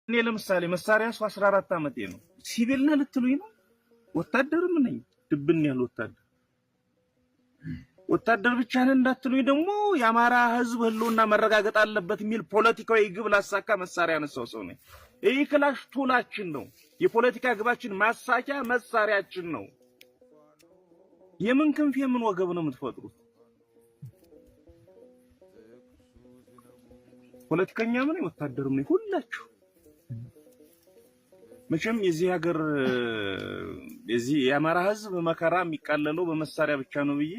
እኔ ለምሳሌ መሳሪያ ያዝኩ 14 ዓመቴ ነው። ሲቪል ነህ ልትሉኝ ነው? ወታደርም ነኝ፣ ድብን ያለ ወታደር። ወታደር ብቻ ነህ እንዳትሉኝ ደግሞ የአማራ ሕዝብ ህልውና መረጋገጥ አለበት የሚል ፖለቲካዊ ግብ ላሳካ መሳሪያ ያነሳው ሰው ነኝ። ይህ ክላሽ tool ኣችን ነው። የፖለቲካ ግባችን ማሳኪያ መሳሪያችን ነው። የምን ክንፍ የምን ወገብ ነው የምትፈጥሩት? ፖለቲከኛም ነኝ ወታደርም ነኝ ሁላችሁ። መቼም የዚህ ሀገር የዚህ የአማራ ህዝብ መከራ የሚቃለለው በመሳሪያ ብቻ ነው ብዬ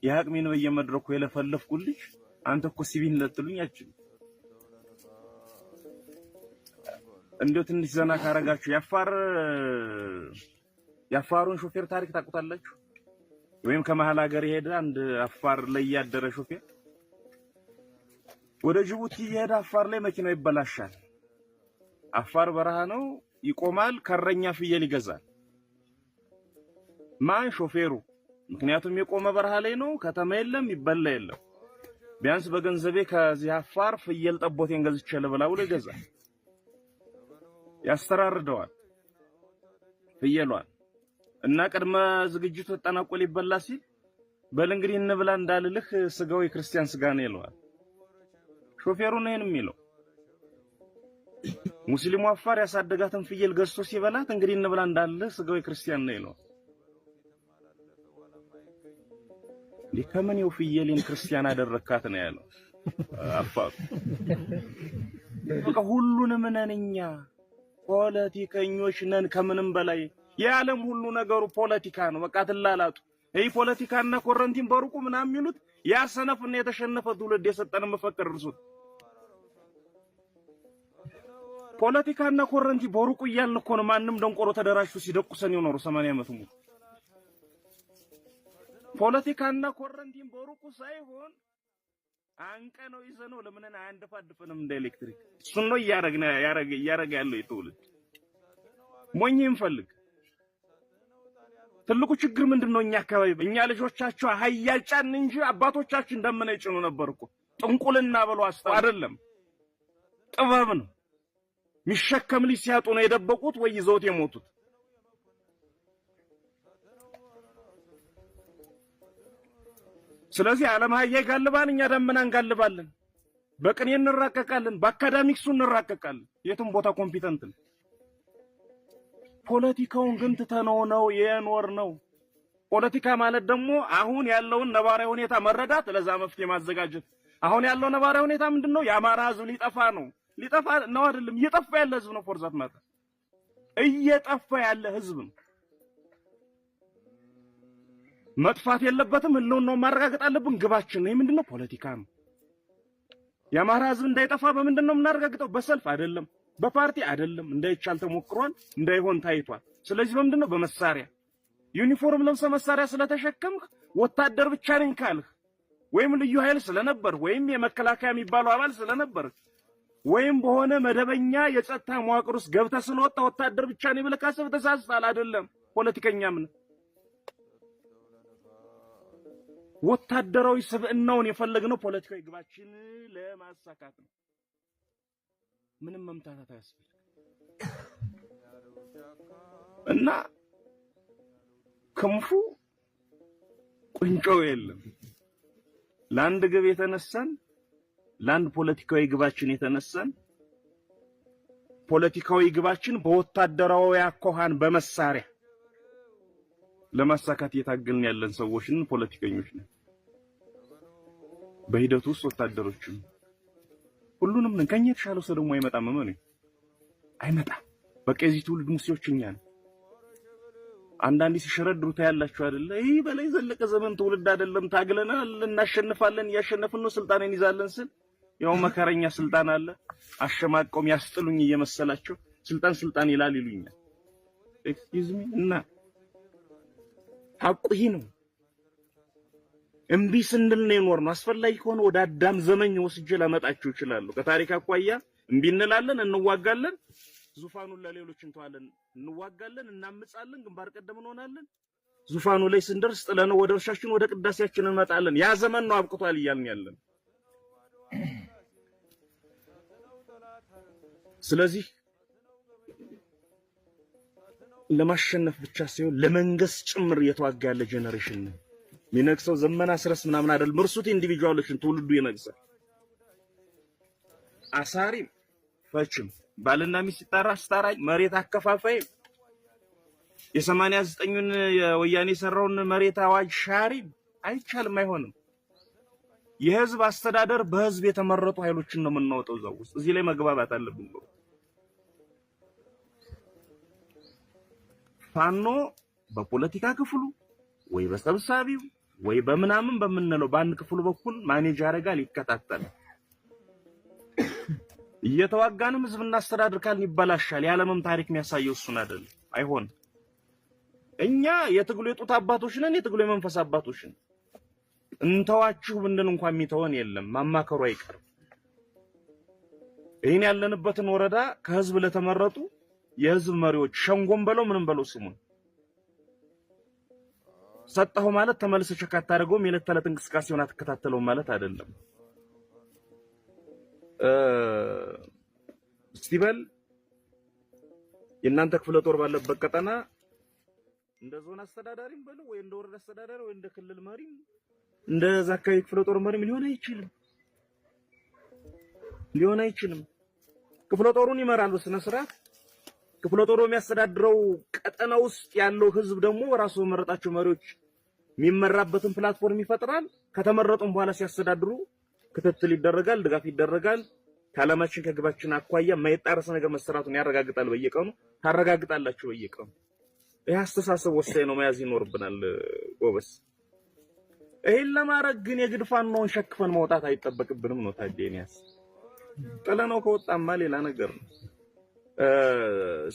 የአቅሜን በየመድረኩ የለፈለፍኩልሽ አንተ እኮ ሲቪል ለጥሉኝ አችልም። እንደው ትንሽ ዘና ካረጋችሁ የአፋሩን ሾፌር ታሪክ ታውቁታላችሁ? ወይም ከመሀል ሀገር የሄደ አንድ አፋር ላይ ያደረ ሾፌር ወደ ጅቡቲ እየሄደ አፋር ላይ መኪናው ይበላሻል። አፋር በረሃ ነው፣ ይቆማል። ከረኛ ፍየል ይገዛል። ማን? ሾፌሩ። ምክንያቱም የቆመ በረሃ ላይ ነው፣ ከተማ የለም፣ ይበላ የለም። ቢያንስ በገንዘቤ ከዚህ አፋር ፍየል ጠቦቴን ገዝቼ ልብላ ብሎ ይገዛል። ያስተራርደዋል ፍየሏን እና ቅድመ ዝግጅቱ ተጠናቆ ሊበላ ሲል በል እንግዲህ እንብላ እንዳልልህ ስጋው የክርስቲያን ስጋ ነው ይለዋል። ሾፌሩ ነው ይሄን የሚለው። ሙስሊሙ አፋር ያሳደጋትን ፍየል ገዝቶ ሲበላት እንግዲህ እንብላ እንዳልልህ ስጋው የክርስቲያን ነው ይለዋል። ከምን ፍየሌን ክርስቲያን አደረካት ነው ያለው አፋሩ። በቃ ሁሉንም ነን እኛ ፖለቲከኞች ነን። ከምንም በላይ የዓለም ሁሉ ነገሩ ፖለቲካ ነው። በቃ ትላላጡ። ይህ ፖለቲካና ኮረንቲን በሩቁ ምናምን የሚሉት ያ ሰነፍና የተሸነፈ ትውልድ የሰጠን መፈክር እርሱት። ፖለቲካና ኮረንቲ በሩቁ እያልን እኮ ነው። ማንም ደንቆሮ ተደራጅቶ ሲደቁሰን የኖሩ 80 ዓመት ሙሉ ፖለቲካና ኮረንቲን በሩቁ ሳይሆን አንቀ ነው ይዘነው ለምን አያንደፋድፈንም እንደ ኤሌክትሪክ። እሱን ነው እያረግና እያረገ ያለው የትውልድ ሞኝ እንፈልግ። ትልቁ ችግር ምንድነው? እኛ አካባቢ እኛ ልጆቻቸው አህያ ጫን እንጂ አባቶቻችን ደመና ይጭኑ ነበር እኮ። ጥንቁልና ብሎ አይደለም ጥበብ ነው። የሚሸከም ልጅ ሲያጡ ነው የደበቁት ወይ ይዘውት የሞቱት። ስለዚህ ዓለም አህያ ይጋልባል፣ እኛ ደመና እንጋልባለን። በቅኔ እንራቀቃለን፣ በ academics ኡ እንራቀቃለን። የትም ቦታ competent ነን። ፖለቲካውን ግን ትተነው ነው የኖር ነው። ፖለቲካ ማለት ደግሞ አሁን ያለውን ነባራዊ ሁኔታ መረዳት፣ ለዛ መፍትሄ ማዘጋጀት። አሁን ያለው ነባራዊ ሁኔታ ምንድነው? የአማራ ህዝብ ሊጠፋ ነው። ሊጠፋ ነው አይደለም፣ እየጠፋ ያለ ህዝብ ነው። for that matter እየጠፋ ያለ ህዝብ ነው። መጥፋት የለበትም። ህልውናውን ማረጋገጥ አለብን። ግባችን ነው። ይሄ ምንድነው? ፖለቲካ ነው። የአማራ ህዝብ እንዳይጠፋ በምንድን ነው የምናረጋግጠው? በሰልፍ አይደለም፣ በፓርቲ አይደለም። እንዳይቻል ተሞክሯል፣ እንዳይሆን ታይቷል። ስለዚህ በምንድን ነው? በመሳሪያ። ዩኒፎርም ለብሰህ መሳሪያ ስለተሸከምህ ወታደር ብቻ ነኝ ካልህ ወይም ልዩ ኃይል ስለነበር ወይም የመከላከያ የሚባለው አባል ስለነበር ወይም በሆነ መደበኛ የጸጥታ መዋቅር ውስጥ ገብተህ ስለወጣ ወታደር ብቻ ነኝ ብለህ ካሰብህ ተሳስተሃል። አይደለም፣ ፖለቲከኛም ነህ። ወታደራዊ ስብዕናውን የፈለግነው ፖለቲካዊ ግባችን ለማሳካት ነው። ምንም መምታታት አያስፈልግም። እና ክንፉ ቁንጮው የለም። ለአንድ ግብ የተነሳን፣ ለአንድ ፖለቲካዊ ግባችን የተነሳን፣ ፖለቲካዊ ግባችን በወታደራዊ አኳኋን በመሳሪያ ለማሳካት እየታገልን ያለን ሰዎች ነን፣ ፖለቲከኞች ነን። በሂደቱ ውስጥ ወታደሮችም ሁሉንም ነን። ከኛ የተሻለው ሰው ደግሞ አይመጣም። እመኑ፣ አይመጣም። በቃ የዚህ ትውልድ ሙሴዎች እኛ ነን። አንዳንዴ ሲሸረድሩ ታያላችሁ አይደለ? ይህ በላይ ዘለቀ ዘመን ትውልድ አይደለም። ታግለናል፣ እናሸንፋለን፣ እያሸነፍን ነው፣ ስልጣን እንይዛለን ስል ያው መከረኛ ስልጣን አለ አሸማቀውም ያስጥሉኝ እየመሰላቸው ስልጣን ስልጣን ይላል ይሉኛል። Excuse me፣ እና ሐቁ ይህ ነው። እምቢ ስንል ነው የኖርነው። አስፈላጊ ከሆነ ወደ አዳም ዘመን ወስጄ ላመጣችሁ እችላለሁ። ከታሪክ አኳያ እምቢ እንላለን፣ እንዋጋለን፣ ዙፋኑን ለሌሎች እንተዋለን። እንዋጋለን፣ እናምጻለን፣ ግንባር ቀደም እንሆናለን። ዙፋኑ ላይ ስንደርስ ጥለነው ወደ እርሻችን ወደ ቅዳሴያችን እንመጣለን። ያ ዘመን ነው አብቅቷል እያልን ያለን። ስለዚህ ለማሸነፍ ብቻ ሳይሆን ለመንገስ ጭምር እየተዋጋ ያለ generation ነው። የሚነግሰው ዘመን አስረስ ምናምን አይደለም። እርሱት individual ኦችን ትውልዱ ይነግሳል። አሳሪም ፈችም፣ ባልና ሚስት ሲጣራ አስታራቂ፣ መሬት አከፋፋይም፣ የ89ኙን የወያኔ የሰራውን መሬት አዋጅ ሻሪም አይቻልም፣ አይሆንም። የህዝብ አስተዳደር በህዝብ የተመረጡ ኃይሎችን ነው የምናወጣው እዛው ውስጥ። እዚህ ላይ መግባባት አለብን። ፋኖ በፖለቲካ ክፍሉ ወይ በሰብሳቢው ወይ በምናምን በምንለው በአንድ ክፍሉ በኩል manage ያደርጋል፣ ይከታተላል። እየተዋጋንም ህዝብ እናስተዳድር ካልን ይበላሻል። የዓለምም ታሪክ የሚያሳየው እሱን አይደለም፣ አይሆንም። እኛ የትግሉ የጡት አባቶች ነን፣ የትግሉ የመንፈስ አባቶች ነን። እንተዋችሁ ብንል እንኳን የሚተወን የለም፣ ማማከሩ አይቀርም። ይህን ያለንበትን ወረዳ ከህዝብ ለተመረጡ የህዝብ መሪዎች ሸንጎም በለው ምንም በለው ስሙን ሰጠኸው ማለት ተመልሰህ check አታደርገውም፣ የዕለት ተዕለት እንቅስቃሴውን አትከታተለውም ማለት አይደለም። እስቲ በል የእናንተ ክፍለ ጦር ባለበት ቀጠና እንደ ዞን አስተዳዳሪም በለው ወይ እንደ ወረዳ አስተዳዳሪ ወይ እንደ ክልል መሪም እንደዛ አካባቢ ክፍለ ጦር መሪም ሊሆን አይችልም፣ ሊሆን አይችልም። ክፍለ ጦሩን ይመራል በስነ ስርዓት። ክፍለ ጦሩ የሚያስተዳድረው ቀጠና ውስጥ ያለው ህዝብ ደግሞ ራሱ በመረጣቸው መሪዎች የሚመራበትን platform ይፈጥራል። ከተመረጡም በኋላ ሲያስተዳድሩ ክትትል ይደረጋል፣ ድጋፍ ይደረጋል። ከዓላማችን ከግባችን አኳያ የማይጣረስ ነገር መሰራቱን ያረጋግጣል። በየቀኑ ታረጋግጣላችሁ። በየቀኑ ይህ አስተሳሰብ ወሳኝ ነው፣ መያዝ ይኖርብናል ጎበስ። ይሄን ለማድረግ ግን የግድ ፋኖን ሸክፈን መውጣት አይጠበቅብንም ነው ታዲያ። ጥለነው ከወጣማ ሌላ ነገር ነው።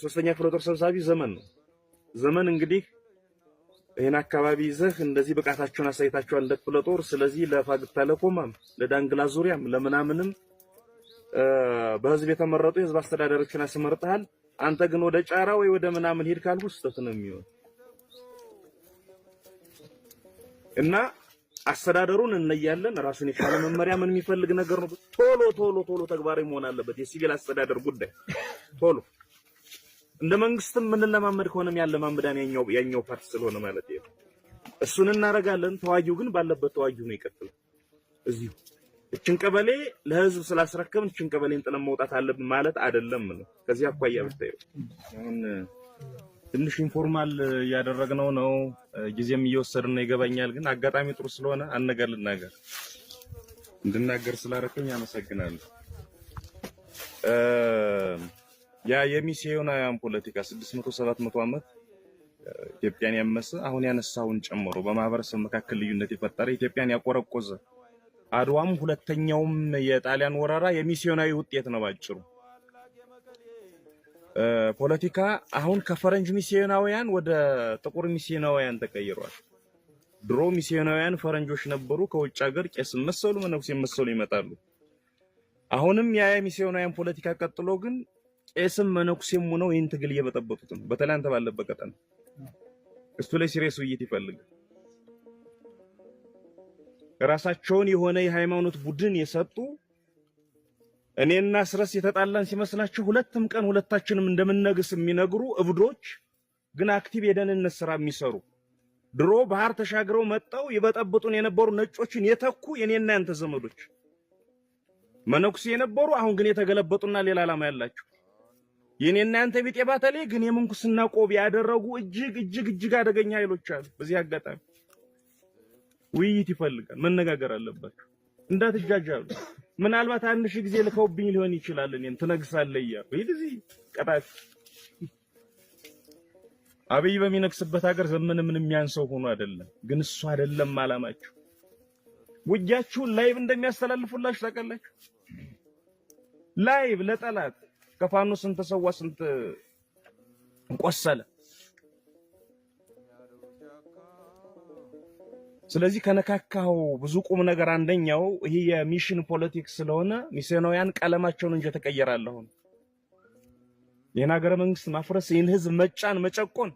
ሶስተኛ ክፍለ ጦር ሰብሳቢ ዘመን ነው። ዘመን እንግዲህ ይህን አካባቢ ይዘህ እንደዚህ ብቃታቸውን አሳይታቸዋል እንደ ክፍለ ጦር። ስለዚህ ለፋግታ ለኮማም ለዳንግላ ዙሪያም ለምናምንም በህዝብ የተመረጡ የህዝብ አስተዳደሮችን አስመርጠሃል። አንተ ግን ወደ ጫራ ወይ ወደ ምናምን ሂድ ካልኩ ስህተት ነው የሚሆን እና አስተዳደሩን እንለያለን። ራሱን የቻለ መመሪያ ምን የሚፈልግ ነገር ነው። ቶሎ ቶሎ ቶሎ ተግባራዊ መሆን አለበት። የሲቪል አስተዳደር ጉዳይ ቶሎ እንደ መንግስትም የምንለማመድ ከሆነም ያለማመዳን ያኛው part ስለሆነ ማለት ነው። እሱን እናደርጋለን። ተዋጊው ግን ባለበት ተዋጊው ነው ይቀጥላል። እዚሁ እችን ቀበሌ ለህዝብ ስላስረከብን እችን ቀበሌን ጥለን መውጣት አለብን ማለት አይደለም ነው። ከዚህ አኳያ ብታየው አሁን ትንሽ informal እያደረግነው ነው፣ ጊዜም እየወሰድን ነው ይገባኛል። ግን አጋጣሚ ጥሩ ስለሆነ አንድ ነገር ልናገር፣ እንድናገር ስላደረከኝ አመሰግናለሁ። ያ የሚስዮናውያን ፖለቲካ 600 700 ዓመት ኢትዮጵያን ያመሰ አሁን ያነሳውን ጨምሮ በማህበረሰብ መካከል ልዩነት የፈጠረ ኢትዮጵያን ያቆረቆዘ አድዋም ሁለተኛውም የጣሊያን ወረራ የሚስዮናዊ ውጤት ነው። ባጭሩ ፖለቲካ አሁን ከፈረንጅ ሚስዮናውያን ወደ ጥቁር ሚስዮናውያን ተቀይሯል። ድሮ ሚስዮናውያን ፈረንጆች ነበሩ። ከውጭ ሀገር ቄስ መሰሉ መነኩሴ መሰሉ ይመጣሉ። አሁንም ያ የሚስዮናውያን ፖለቲካ ቀጥሎ ግን ቄስም መነኩሴም ሆነው ይህን ትግል እየበጠበጡት ነው። በተለይ አንተ ባለበት ቀጠና እሱ ላይ serious ውይይት ይፈልጋል። ራሳቸውን የሆነ የሃይማኖት ቡድን የሰጡ እኔና ስረስ የተጣላን ሲመስላችሁ ሁለትም ቀን ሁለታችንም እንደምንነግስ የሚነግሩ እብዶች ግን active የደህንነት ስራ የሚሰሩ ድሮ ባህር ተሻግረው መጥተው ይበጠብጡን የነበሩ ነጮችን የተኩ የኔና ያንተ ዘመዶች መነኩሴ የነበሩ አሁን ግን የተገለበጡና ሌላ ዓላማ ያላቸው የኔና ያንተ ቢጤ ባተሌ ግን የምንኩስና ቆብ ያደረጉ እጅግ እጅግ እጅግ አደገኛ ኃይሎች አሉ። በዚህ አጋጣሚ ውይይት ይፈልጋል፣ መነጋገር አለባቸው። እንዳትጃጃሉ። ምናልባት 1000 ጊዜ ልከውብኝ ሊሆን ይችላል። እኔን ትነግሳለህ እያሉ ይህ እዚህ ቀጣፊ አብይ በሚነግስበት ሀገር ዘመን ምን የሚያንሰው ሆኖ አይደለም፣ ግን እሱ አይደለም አላማችሁ። ውጊያችሁን live እንደሚያስተላልፉላችሁ ታውቃላችሁ። live ለጠላት ከፋኖ ስንት ሰዋ ስንት ቆሰለ። ስለዚህ ከነካካው ብዙ ቁም ነገር አንደኛው ይሄ የ mission politics ስለሆነ ሚስዮናውያን ቀለማቸውን እንጂ ተቀየራለሁ። ይህን ሀገረ መንግስት ማፍረስ፣ ይህን ህዝብ መጫን መጨቆን